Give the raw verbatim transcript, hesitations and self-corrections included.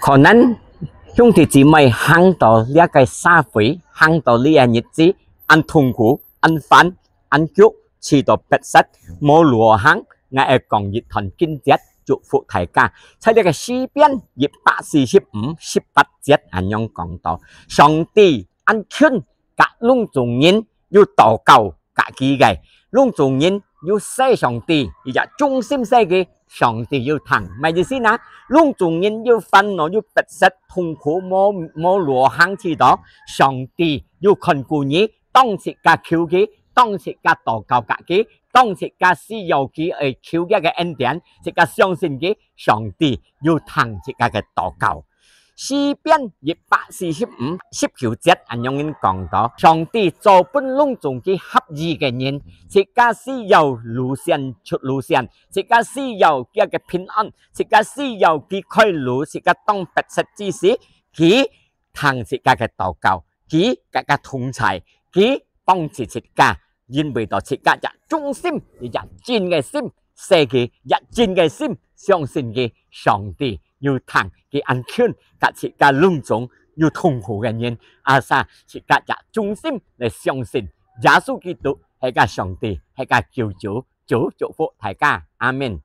可能兄弟姊妹行到這个社會，行到這个日子，恁痛苦，恁煩，恁勼，試著迫切，無路好行，𠊎愛講一段經節，祝福大家。在這个詩篇一百四十五十八節恁樣講到：上帝恁近，佮攏總人有禱告佮佢个，攏總人有喊上帝，佢也忠心喊佢，上帝有聽。麼个意思呢？攏總人有煩惱，有迫切，痛苦，無，無路行試著，上帝有看顧你，當自家求佢，當自家禱告佮佢，當自家需要佢愛求佢个恩典，自家相信佢，上帝有聽自家个禱告。詩篇一百四十五十九節恁樣講到：上帝做分攏總佢合意个人，自家需要路線出路線，自家需要佢个平安，自家需要佢開路，自家當迫切之時，佢聽自家个禱告，佢佮自家同在，佢幫助自家，因為到自家也忠心，也真个心，喊佢也真个心，相信佢，上帝有聽佢恁近，佮自家攏總有痛苦个人，asal自家也忠心來相信耶穌基督係个上帝，係个救主。主祝福大家，阿們。